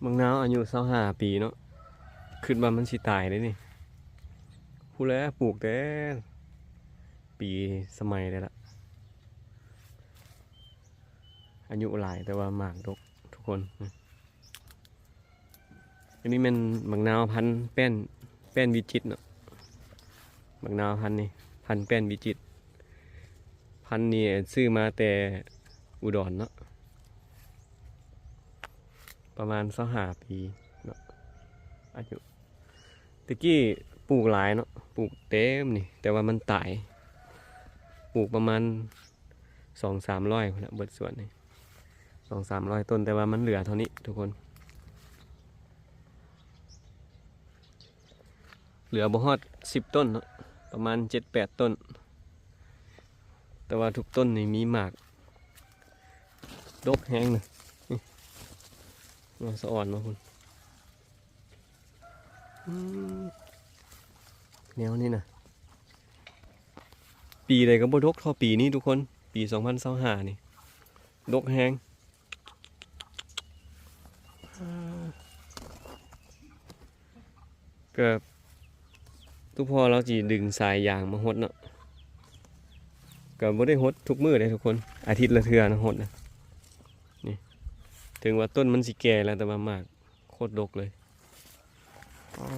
ໝາກນາວອາຍຸຊາວຫ້າປີເນາະ ຄິດວ່າມັນຊິຕາຍເດ້ນີ້. ຜູ້ແລປູກແຕ່ປີສະໄໝໄດ້ລະ. ອາຍຸຫຼາຍແຕ່ວ່າໝາກດົກທຸກຄົນ. ອັນນີ້ແມ່ນໝາກນາວພັນແປ້ນ ແປ້ນວິຈິດເນາະ. ໝາກນາວພັນນີ້ ພັນແປ້ນວິຈິດ. ພັນນີ້ຊື້ມາແຕ່ອຸດອນເນາະ. ປະມານຊາວຫ້າປີເນາະ ອາຍຸ. ແຕ່ກີ້ປູກຫຼາຍເນາະ ປູກເຕັມນີ້ ແຕ່ວ່າມັນຕາຍ. ປູກປະມານສອງສາມຮ້ອຍພຸ້ນລະ ເບິດສວນນີ້ ສອງສາມຮ້ອຍຕົ້ນ ແຕ່ວ່າມັນເຫຼືອເທົ່ານີ້ທຸກຄົນ. ເຫຼືອບໍ່ຮອດສິບຕົ້ນເນາະ ປະມານເຈັດແປດຕົ້ນ. ແຕ່ວ່າທຸກຕົ້ນນີ້ມີໝາກດົກແຮງນະ. ນີ້ ມາສະອອນມາພຸ້ນ. ອືມ ແນວນີ້ນະ ປີໃດກໍບໍ່ດົກເທົ່າປີນີ້ທຸກຄົນ. ປີສອງພັນຊາວຫ້ານີ້ດົກແຮງ. ກໍທຸກພໍ່ລາວຊິດຶງສາຍຢາງມາຫົດເນາະ. ກໍບໍ່ໄດ້ຫົດທຸກມື້ເດ້ທຸກຄົນ ອາທິດລະເທື່ອນະຫົດນະ. ນີ້ ເຖິງວ່າຕົ້ນມັນຊິແກ່ແລ້ວ ແຕ່ວ່າໝາກໂຄດດົກເລີຍ. ອໍ